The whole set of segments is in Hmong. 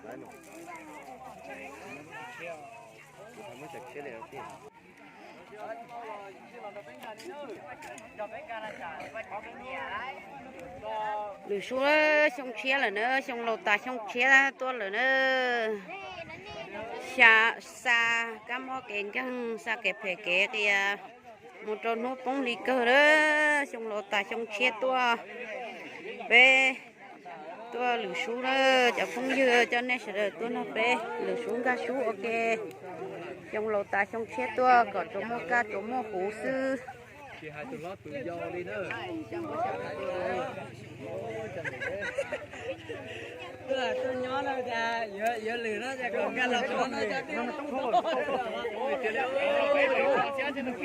Lwm sub, xyoo tshiab lawm na, xyoo laus tas xyoo tshiab tuaj lawm na. Xya, xa kab mob kev nkeeg, xa kev phem kev qias, mus rau hnub poob hli kawg na. Xyoo laus tas xyoo tshiab tuaj, peb tuaj lwm sub na. Cov phooj ywg, cov nej sawv daws tuaj nrog peb lwm sub nkag sub ua ke. Xyoo laus tas xyoo tshiab tuaj kom tsuas muaj kab tsuas muaj huv xwb. Tsis hais tus hlob tus yau li na. Tuaj nyob no cas yuav lwm no cas kom nkag los no cas. Cas yus mus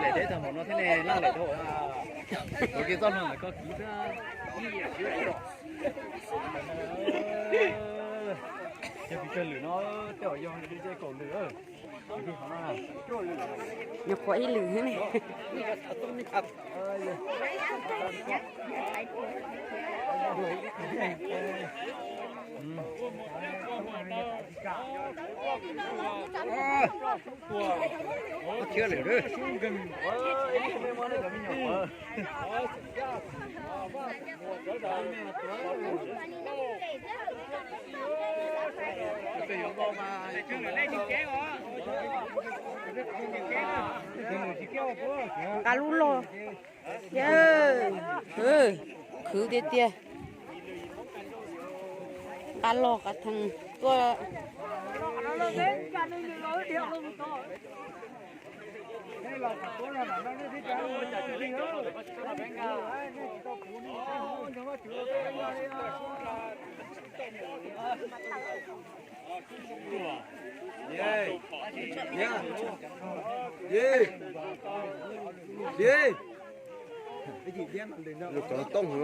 lem deb tag npaum no thiab ne, laj lem dhau. Ua kiag txoj hlua ntawm koj kiv xwb. Yog pes tsawg lwm no, tej zaum yog kaum lwm. Nyuam qhuav ib lwm ne. Thiab lwm. Nqa lub log, khwv tiag tiag. Nqa log qas theem tuaj. Lub cov tooj no.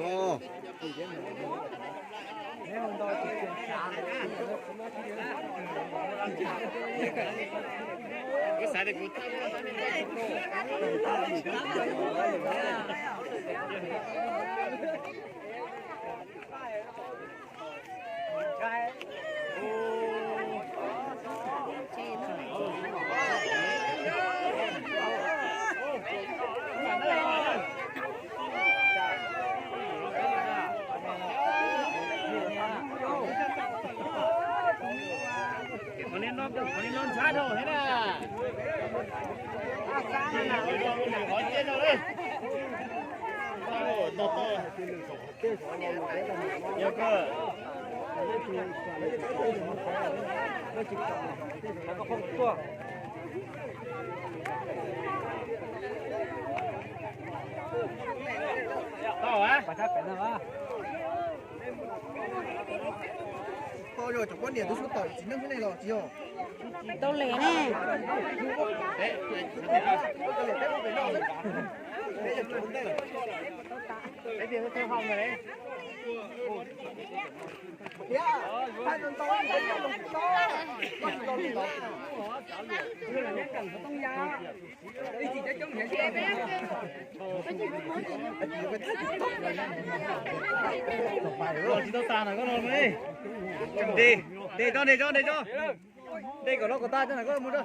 Tau, cov poj niam twb sub tawm txiv neej xwb ne los tsis yog? Tau lem ne. Los tsis tau tas no koj los. Ntes, ntes tso, ntes tso, ntes tso. Ntes kom no kom tas tso na koj mus tso.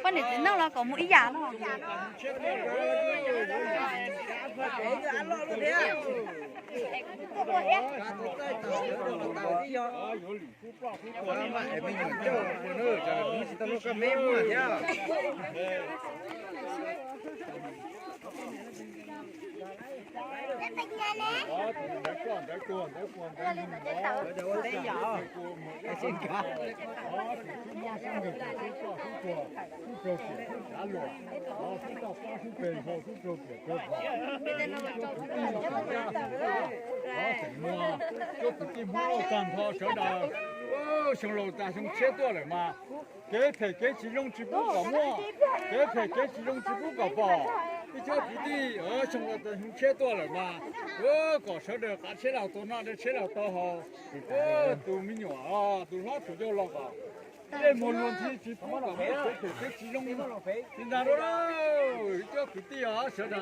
Poj niam txiv neej los kom mus ib yam no. Cov kwv tij Hmoob tag nrho sawv daws, Xyoo laus tas xyoo tshiab tuaj lawm mas, kev phem kev tsis zoo tsis pub kom muaj, kev phem kev tsis zoo tsis pub kom pom. Ib cov kwv tij, xyoo laus tas xyoo tshiab tuaj lawm mas, kom sawv daws qav tsheb los tua noj, dej tsheb los tau haus. Tus me nyuam, tus hlob tus yau los kom dej muag luag ntxhi tsis pub kom muaj kev phem kev tsis zoo li ntag lauj. Ib cov kwv tij os, sawv daws.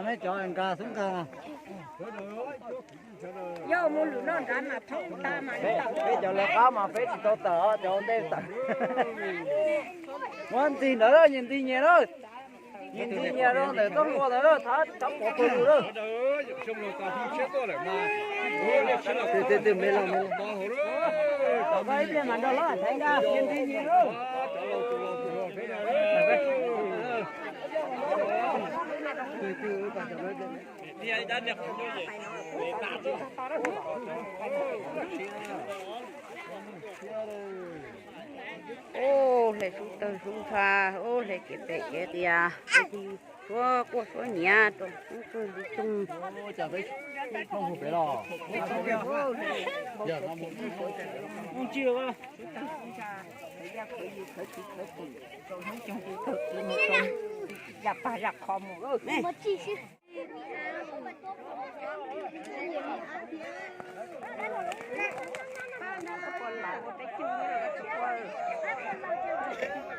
Nej cov nqa xub nqa. Peb cov lawv qab mas peb tsis tau tawm, cov ua ntej tawm. Muab ntxig ntawd, nyias ntxig nyias na. Nyias ntxig nyias rau ntawm txoj hlua ntawd na, thab pov pawg lug na. Ib pliag mas nrog lawv thaiv nqa, nyias ntxig nyias na. Ub, hle sub tawg sub ntsha, ub, hle kev pem kev qias, suab quaj suab nyiav rau ub kawg li tug. Zaj pag zaj qho mus.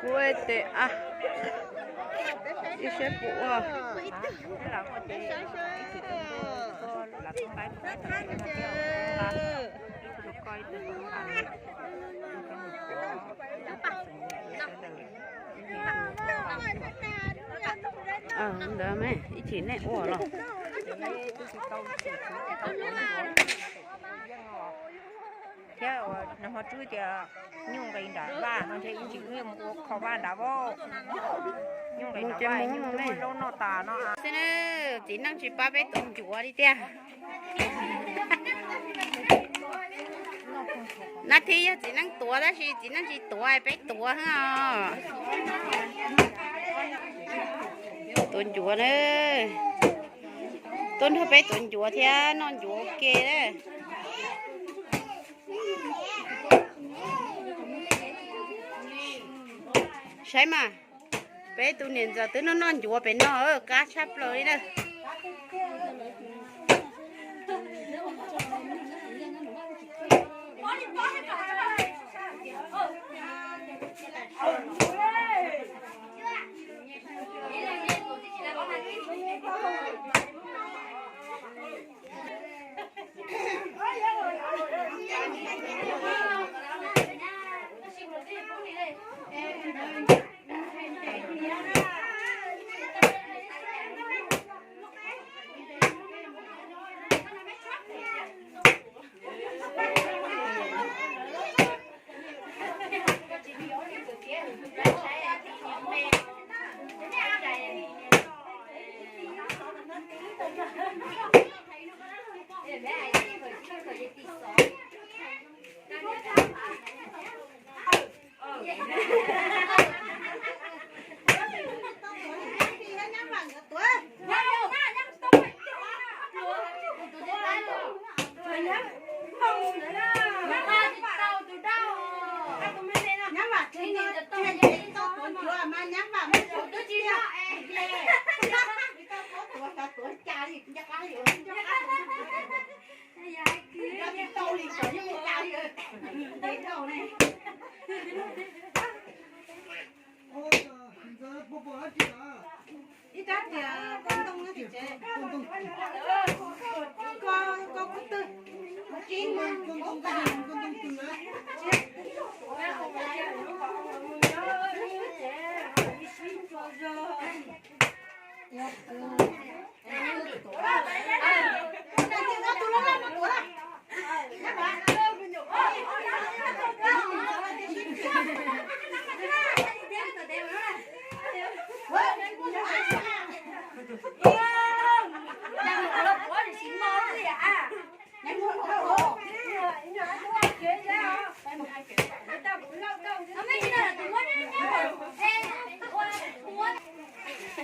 Kuv tes a, ib siab puas ua. Ntawd me ib chim nej ua los. Thiab nag hmo tswb tias nyuj nqis nram vaj no ntshe ib ntsis wb mus ua kho vaj nrad vauj. Nyuj nqis nram vaj, nyuj zaub noj tas no. Xwb na, txiv neej tsis pab peb tuav ncuav li tiag. Nab thib yog txiv neej tuav tab sis txiv neej tsis tuav, peb tuav os. Tuav ncuav na. Tuaj nrog peb tuav ncuav thiab noj ncuav ua ke na. Saib mas, peb tus niam ntxawm twb noj noj ncuav pem no, qab tshaj plaws li na.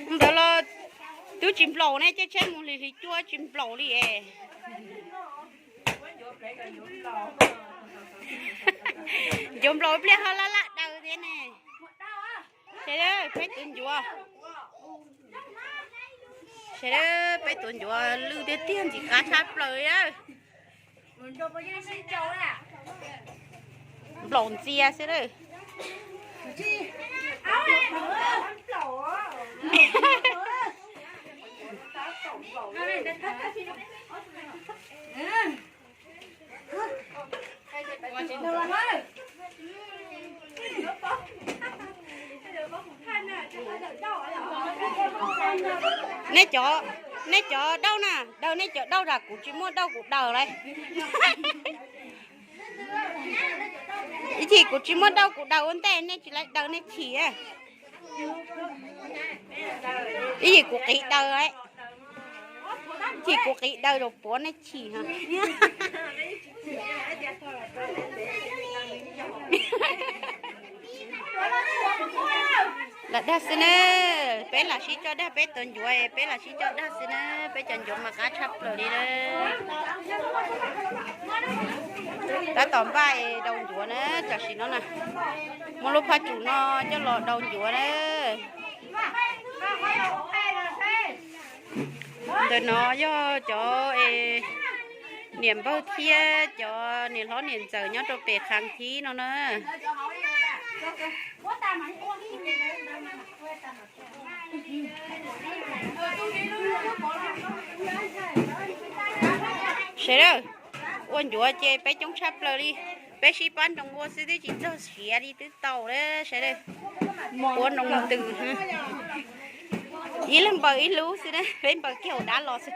Ntawd los twb Tsis nplaum ne, caij tsheb mus hli hli cuaj tsis nplaum li es. Ncuav nplaum pliag ho laj laj daws thiab ne. Sawv daws, peb tuav ncuav. Sawv daws, peb tuav ncuav lwj tiag tiag, ntxim qab tshaj plaws li. Nplaum ntxias xwb lawm. Nej cov, nej cov dauj na, daws nej cov dauj, kuv tsis muaj dauj kuv daws lawm. Ib chim kuv tsis muaj dauj kuv daws ua ntej, nej tsis laib daws nej chim. Ib chim kuv qiv daws, ib chim kuv qiv daws rau puav nej chim. Lam dag xwb na, peb lam sib coj dag, peb tuav ncuav peb lam sib coj dag xwb na, peb cov ncuav mas qab tshaj plaws li na. Tab tom npaj es daus ncuav na, tam sim no na, muab lub phaj tsum no coj los daus ncuav na. Ntawm no yog cov es niam npawg thiab cov niam hlob niam ntxawm nyob rau pem qhov thib no na. Sawv daws, ua ncuav ces peb coob tshaj plaws li, peb sib pab nroo ua xwb twb tsis txog siav li twb tau lawm sawv daws. Ua nroo ntws, ib leeg npaws ib lub xwb na, peb npaws kiag hauv dab los xwb.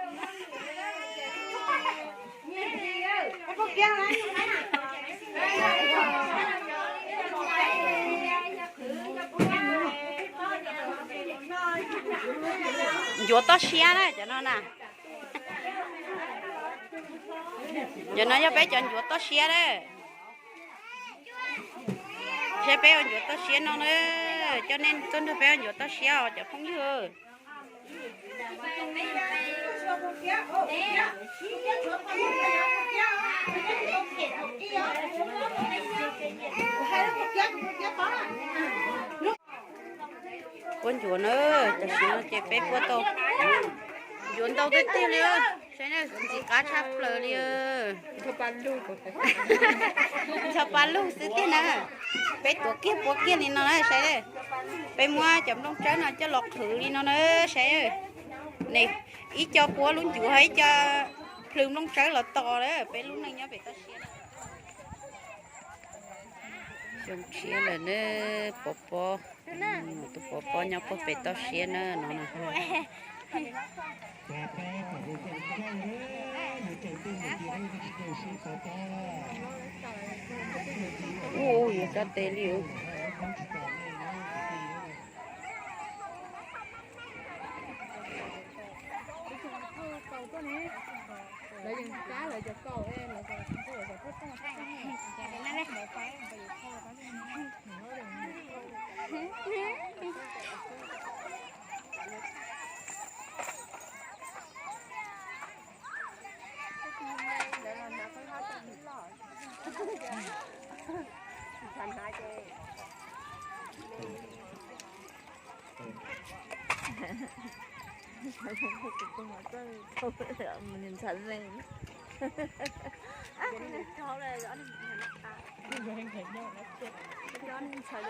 Ncuav toj siab na cov no na. Cov no yog peb cov ncuav toj siab na. Seb peb ua ncuav toj siab no na, coj nej tuaj nrog peb ua ncuav toj siab os cov phooj ywg. Puab ncuav na, tam sim no ces peb puab tau ncuav ntau tiag tiag li, saib na, ntxim qab tshaj plaws li. Ncho pa lug xwb tiag na, peb tuav kiag puab kiag li no na saib. Peb muab cov nplooj tsawb no coj los qhwv li no na saib. Ib co puab lub ncuav, ib co plhws nplooj tsawb los tos lawm, peb lub neej nyob pem toj siab. Xyoo tshiab lawm na, pov pob, tus pov pob nyob puag pem toj siab na no. Ua yuav kab tes li. Ntxhais, ntxhais,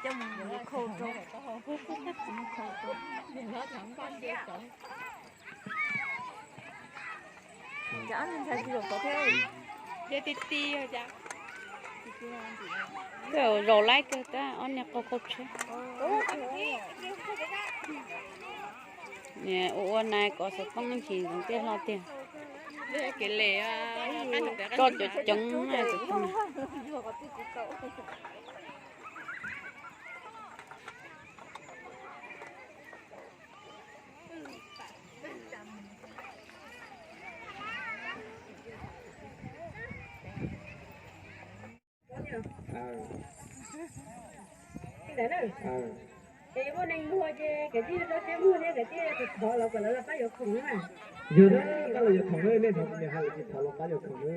coj mus khau rau. Cov ntxhais tsis zaum tod thiab, deb ti ti. Zaum laib kawg tab ob niag qau qau tsheb. Ua ua nai kov xov tooj ib ntsis ntxoov tiaj hlo tiag. Tso cov ceev. Ces muaj neeg muag ces kav tsij rau siab muag thiab kav tsij thov los kom lawv los pab yuav khoom na. Yog na, pab los yuav khoom na, nej hnov kuv niam hais lawm ces thov los pab yuav khoom na.